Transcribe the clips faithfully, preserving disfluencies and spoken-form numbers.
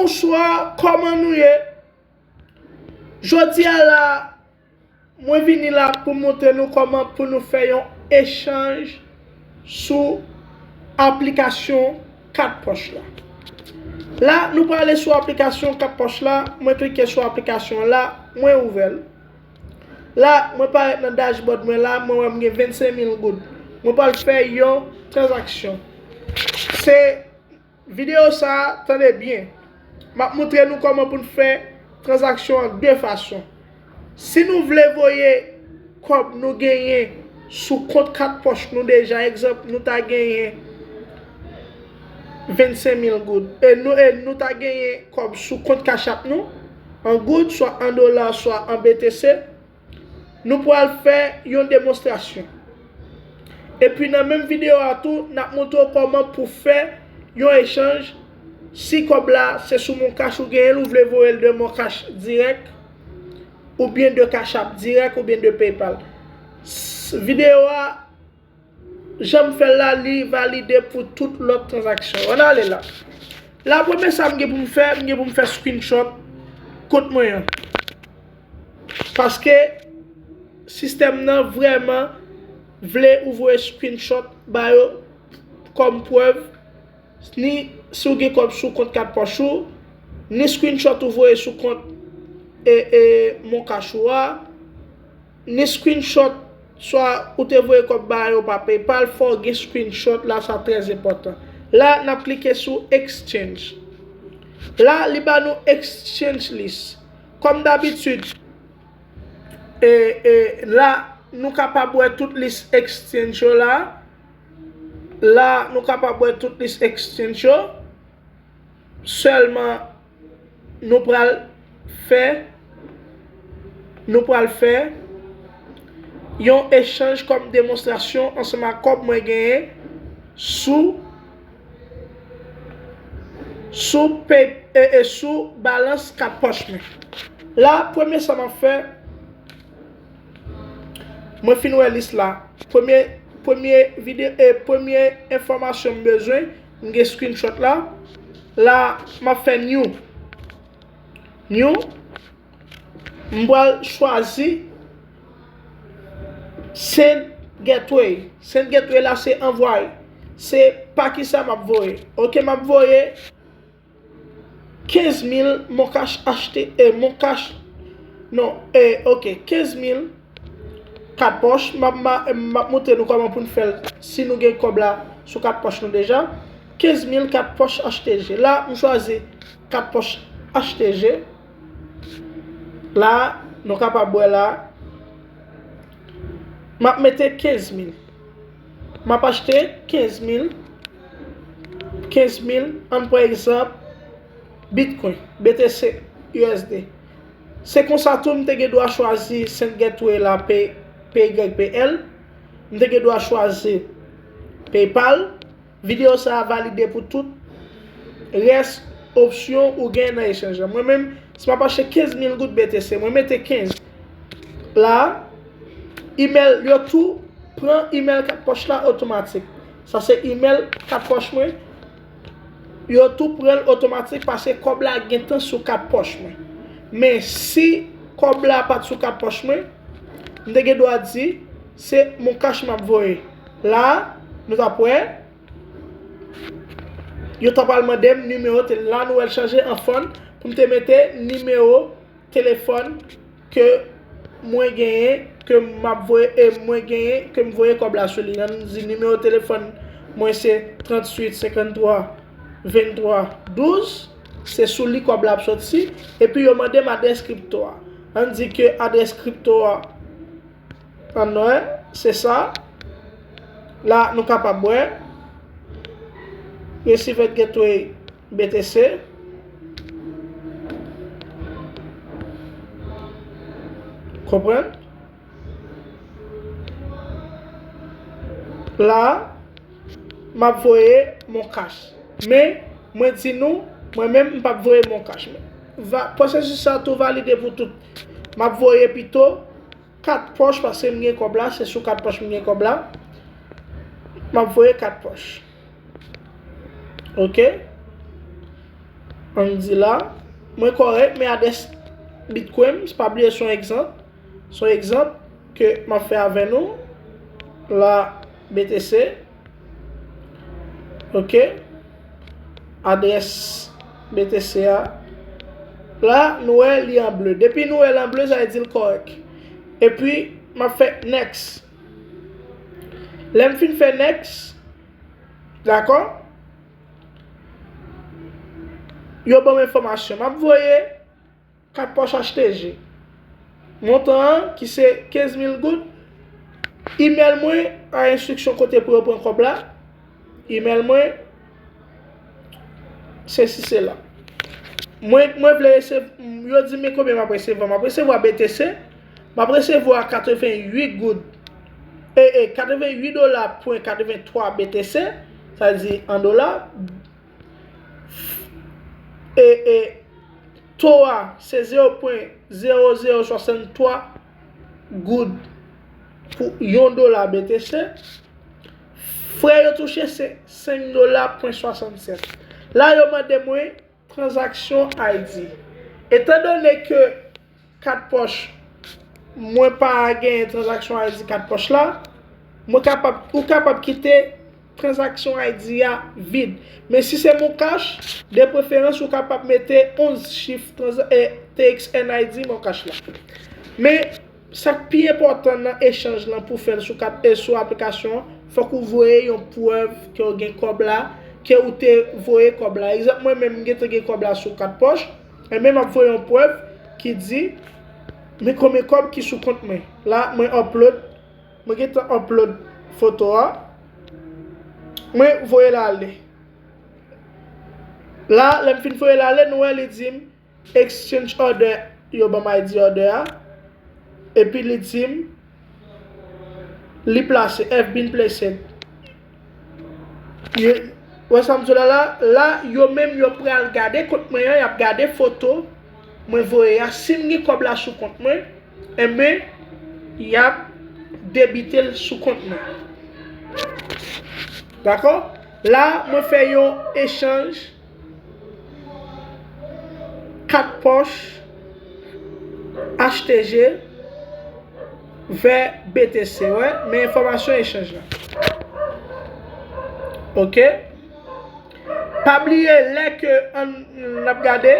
Bonswa, kòman nou ye? Jodi a la, mwen vini la pou montre nou kòman pou nou fè yon echanj sou aplikasyon kat pòch la. La, nou prale sou aplikasyon kat pòch la, mwen klike sou aplikasyon la, mwen ouvè l. La, mwen parèt nan dashboard mwen la, mwen wè m gen vennsenk mil goud. Mwen pral fè yon tranzaksyon. Se videyo sa a, tande byen. M ap montre nou kòman pou n fè tranzaksyon an de fason. Si nou vle voye kòb nou genyen sou kont kat pòch nou deja, egzanp, nou ta genyen vennsenk mil goud. E nou, e nou ta genyen kòb sou kont Cash App nou, an goud, swa an dola, swa an B T C. Nou pral fè yon demonstrasyon. Epi nan menm videyo a tou, n ap montre w kòman pou fè yon echanj. Si kòb la se sou MonCash ou genyen l, ou vle voye l de MonCash dirèk, oubyen de Cash App dirèk, oubyen de PayPal. S-, videyo a, jan m fè l la, li valide pou tout lòt tranzaksyon. Ann ale la. La, premye sa m gen pou m fè, m gen pou m fè screenshot kont mwen an. Paske sistèm nan vrèman vle ou voye screenshot ba yo kòm prèv, ni si w gen kòb sou kont kat pòch ou, ni screenshot ou voye sou kont e, e, MonCash ou a, ni screenshot, swa ou te voye kòb ba yo pa PayPal, fò w gen screenshot la, sa trè enpòtan. La, n ap klike sou exchange. La, li ba nou exchange list. Kòm dabitid, e, e, la, nou kapab wè tout list exchange yo la. La, nou kapab wè tout list exchange yo. Sèlman, nou pral fè, nou pral fè yon echanj kòm demonstrasyon ansanm ak kòb mwen genyen sou, sou pay, e, e sou balans kat pòch mwen. La, premye sa m ap fè, mwen fin wè lis la. Premye, premye vide-, e, premye enfòmasyon m bezwen, m gen screenshot la. La, m ap fè new. New. M pral chwazi send gateway. Send gateway la se anvwaye. Se pa kisa m ap voye. Ok, m ap voye kenz mil MonCash achte, e, MonCash, non, e, ok, kenz mil kat pòch, m ap, m ap, m ap montre nou kòman pou n fè l si nou gen kòb la sou kat pòch nou deja. Kenz mil kat pòch H T G. La, m chwazi kat pòch H T G. La, nou kapab wè la, m ap mete kenz mil. M ap achte kenz mil, kenz mil, ann pran egzanp, Bitcoin, B T C, U S D. Se konsa tou m te gen dwa chwazi Send Gateway la, P-, P Y P L. M te gen dwa chwazi PayPal. Videyo sa a valide pou tout rès opsyon ou gen nan echanj lan. Mwen menm, si m ap achte kenz mil goud B T C, mwen mete kenz. La, email, yo tou pran email kat pòch la otomatik. Sa se email kat pòch mwen. Yo tou pran l otomatik paske kòb la gentan sou kat pòch mwen. Men si kòb la pa t sou kat pòch mwen, m te gen dwa di se MonCash m ap voye. La, nou t ap wè, yo ta pral mande m nimewo te-, la nou wè l chanje an fon pou m te mete nimewo telefòn ke mwen genyen, ke m ap voye, e mwen genyen, ke m voye kòb la sou li. Ann di nimewo telefòn mwen se tranntuit senkanntwa venntwa douz, se sou li kòb la ap soti, epi yo mande m adrès kripto a. Ann di ke adrès kripto a, ann wè, se sa. La, nou kapab wè. Receiver Gateway B T C. Konprann? La, m ap voye MonCash. Men, mwen di nou, mwen menm, m p ap voye MonCash. Men, va-, pwosesis sa tou valide pou tout. M ap voye pito kat pòch, paske m gen kòb la, se sou kat pòch m gen kòb la. M ap voye kat pòch. Ok? Ann di la, mwen kòrèk, men adrès Bitcoin, pa bliye se yon egzanp. Se yon egzanp ke m ap fè avè nou. La, B T C. Ok. Adrès B T C a. La, nou wè li an ble. Depi nou wè l an ble, sa vle di l kòrèk. Epi, m ap fè next. Lè m fin fè next, dakò? Yo ban m enfòmasyon. M ap voye kat pòch H T G. Montan an, ki se kenz mil goud, imèl mwen a enstriksyon kote pou yo pran kòb la. Imèl mwen, sesi sela. Mwen, mwen vle resevwa, yo di men konbyen m ap resevwa. M ap resevwa B T C, m ap resevwa katrevenn uit goud. E, e, katrevenn uit dola pwen katrevenn twa B T C, sa vle di an dola. E, e, to a, se zewo pwen zewo zewo swasanntwa goud pou yon dola B T C. Frè yo touche, se senk dola pwen swasannsèt. La, yo mande mwen tranzaksyon I D. Etandone ke kat pòch, mwen pa genyen tranzaksyon I D kat pòch la, mwen kapab, ou kapab kite tranzaksyon I D a vid. Men si se Moncash, de preferans, ou kapab mete onz chif tranza-, eh, T X N I D Moncash la. Men, sa k pi enpòtan nan echanj lan pou fè l sou kat, eh, sou aplikasyon an, fòk ou voye yon prèv ke w gen kòb la, ke ou te voye kòb la. Egzanp, mwen menm, m gentan gen kòb la sou kat pòch, enben m ap voye yon prèv ki di, men konbyen kòb ki sou kont mwen. La, mwen upload, mwen gentan upload foto a. Mwen voye l ale. La, lè m fin voye l ale, nou wè li di m, exchange order, yo ban m I D order a. Epi li di m, li plase, have been placed. Yo, wè sa m di w la, la, la, yo menm yo pral gade kont mwen an, y ap gade foto mwen voye a. Si m gen kòb la sou kont mwen, enben, y ap debite l sou kont mwen. Dakò? La, mwen fè yon echanj kat pòch H T G vè B T C, wè, men enfòmasyon echanj la. Ok. Pa bliye, lè ke ann, n ap gade,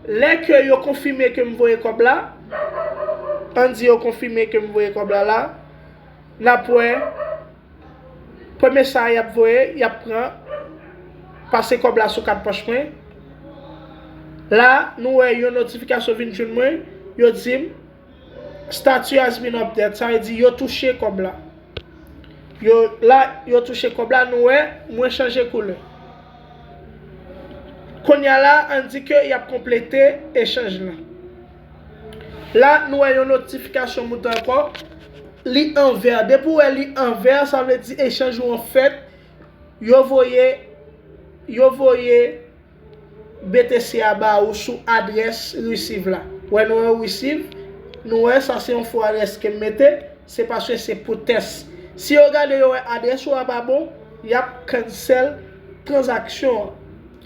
lè ke yo konfime ke m voye kòb la, ann di yo konfime ke m voye kòb la la, n ap wè, premye sa y ap voye, y ap pran, pase kòb la sou kat pòch mwen. La, nou wè yon notifikasyon vin jwenn mwen, yo di m, statue has been updated, sa vle di yo touche kòb la. Yo, la, yo touche kòb la, nou wè, mwen chanje koulè. Kounye a la, ann di ke y ap konplete echanj lan. La, nou wè yon notifikasyon moute ankò. Li an vè. Depi w wè li an vè, sa vle di echanj ou an fèt. Yo voye, yo voye B T C a ba ou sou adrès receive la. Wè, nou wè receive, nou wè sa se yon fo adrès ke m mete, se paske se pou tès. Si yo gade yo wè adrès ou a pa bon, y ap cancel tranzaksyon an.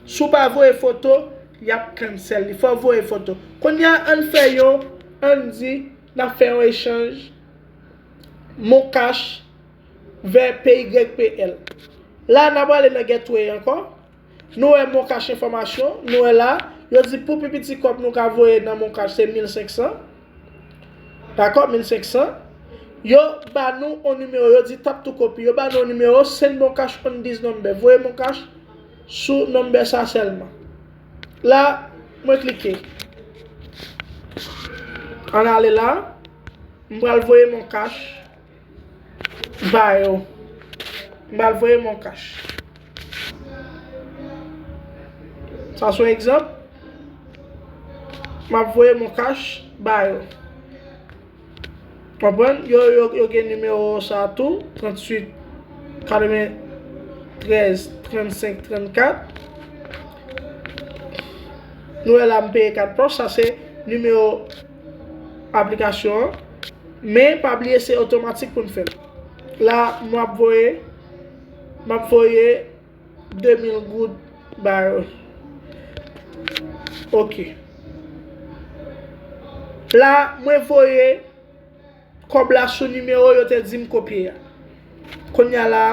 Si w pa voye foto, y ap cancel li. Fò w voye foto. Kounye a, ann fè yon, ann di, n ap fè yon echanj Moncash vè P Y P L. La, n ap ale nan Gateway ankò. Nou wè Moncash enfòmasyon, nou wè la, yo di pou pi piti kòb nou ka voye nan Moncash se mil senk san. Dakò, mil senk san. Yo ba nou yon nimewo, yo di tap to copy. Yo ba nou yon nimewo, send Moncash on this number. Voye Moncash sou number sa sèlman. La, mwen klike. Ann ale la, m pral voye Moncash ba yo. M pral voye Moncash. Sa se yon egzanp. M ap voye Moncash ba yo. Konprann? Yo, yo, yo gen nimewo sa tou, tranntuit, katreventrèz, trannsenk, trannkat. Nou wè la, m peye kat pòch, sa se nimewo aplikasyon an. Men, pa bliye, se otomatik pou n fè l. La, m ap voye, m ap voye de mil goud ba yo. Ok. La, mwen voye kòb la sou nimewo yo te di m kopye a. Kounye a la,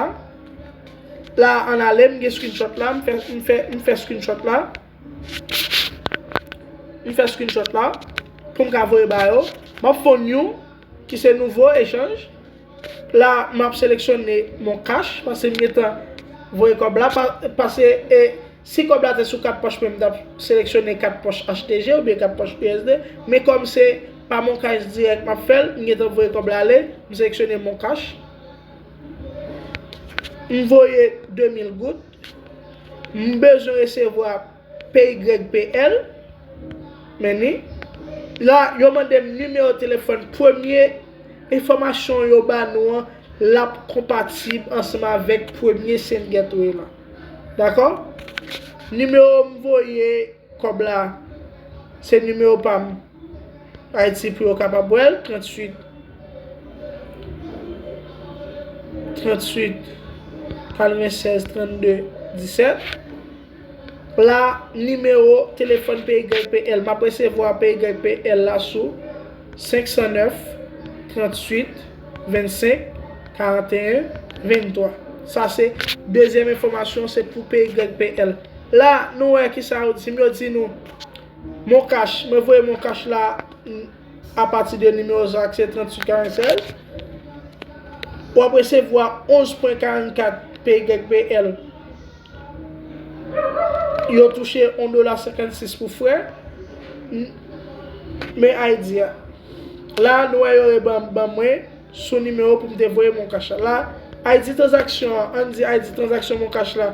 la ann ale, m gen screenshot la, m fè, m fè, m fè screenshot la. M fè screenshot la pou m ka voye ba yo. M ap fè yon ki se nouvo echanj. La, m ap seleksyone Mon Cash, paske m gentan voye kòb la, pa- paske e, si kòb la te sou kat pòch mwen, m t ap seleksyone kat pòch H T G oubyen kat pòch U S D, men kòm se pa Mon Cash dirèk m ap fè l, m gentan voye kòb la ale, m seleksyone Mon Cash. M voye de mil goud. M bezwen resevwa P Y P L. Men ni. La, yo mande m nimewo telefòn premye enfòmasyon yo ba nou an, l ap konpatib ansanm avèk premye Send Gateway la. Dakò? Nimewo m voye kòb la, se nimewo pa m. Ayiti pou yo kapab wè l, tranntuit, tranntuit, katrevennsèz, trannde, disèt. La, nimewo telefòn P Y P L. M ap resevwa P Y P L la sou senk san nèf, tranntuit, vennsenk, karanteyen, venntwa. Sa se dezyèm enfòmasyon, se pou P Y P L. La, nou wè kisa yo di m. Yo di nou, Mon Cash, mwen voye Mon Cash la, mm, apati de nimewo sa ki se tranntuit karannsèz. W ap resevwa onz pwen karannkat P Y P L. Yo touche yon dola senkannsis pou frè. M-, men I D a. La, nou wè yo reban ban mwen sou nimewo pou m te voye Mon Cash la. La, I D tranzaksyon an, ann di I D tranzaksyon Mon Cash la.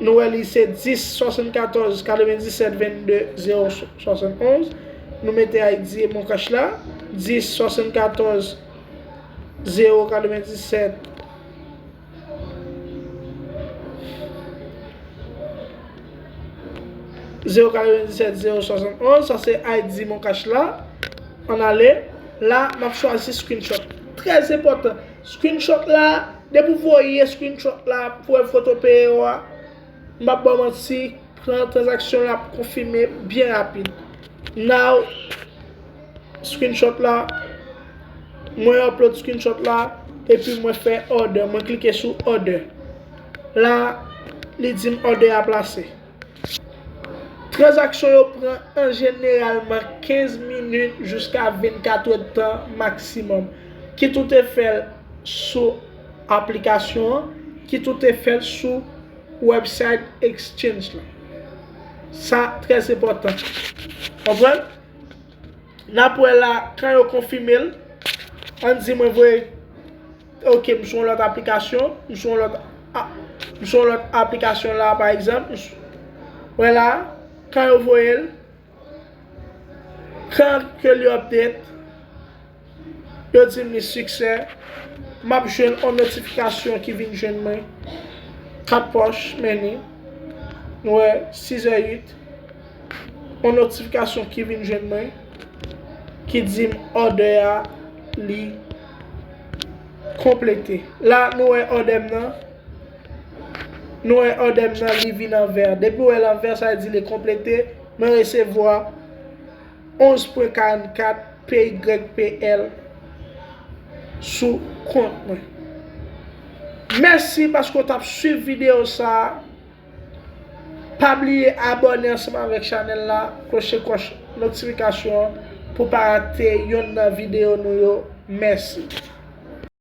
Nou wè li se dis swasannkatòz katrevendisèt vennde zewo swasannonz. Nou mete I D Mon Cash la, dis swasannkatòz zewo katrevendisèt, zewo katrevendisèt zewo swasannonz. Sa se I D Mon Cash la. Ann ale. La, m ap chwazi screenshot. Trè enpòtan. Screenshot la, depi w voye screenshot la pou wè foto peye w a, m p ap ba w manti, pran tranzaksyon la ap konfime byen rapid. Now, screenshot la, mwen upload screenshot la, epi mwen fè order, mwen klike sou order. La, li di m order a plase. Tranzaksyon yo pran an jeneralman kenz minit jiska vennkat èdtan maksimòm. Kit ou te fè l sou aplikasyon an, kit ou te fè l sou website exchange la. Sa trè enpòtan. Konprann? N ap wè la, kan yo konfime l, ann di mwen voye, ok, m sou yon lòt aplikasyon, m sou yon lòt, a- m sou yon lòt aplikasyon la, pa egzanp, m sou, wè la, kan yo voye l, kan ke li update, yo di m li siksè, m ap jwenn yon notifikasyon ki vin jwenn mwen, kat pòch, men ni, nou wè, sis è uit, yon notifikasyon ki vin jwenn mwen, ki di m order a li konplete. La, nou wè order m nan, nou wè order m nan, li vin an vè. Depi w wè l an vè, sa vle di li konplete. Mwen resevwa onz pwen karannkat P Y P L sou kont mwen. Mèsi paske w t ap swiv videyo sa a. Pa bliye abòne ansanm avèk chanèl la, kloche kòch notifikasyon an pou w pa rate yonn nan videyo nou yo. Mèsi.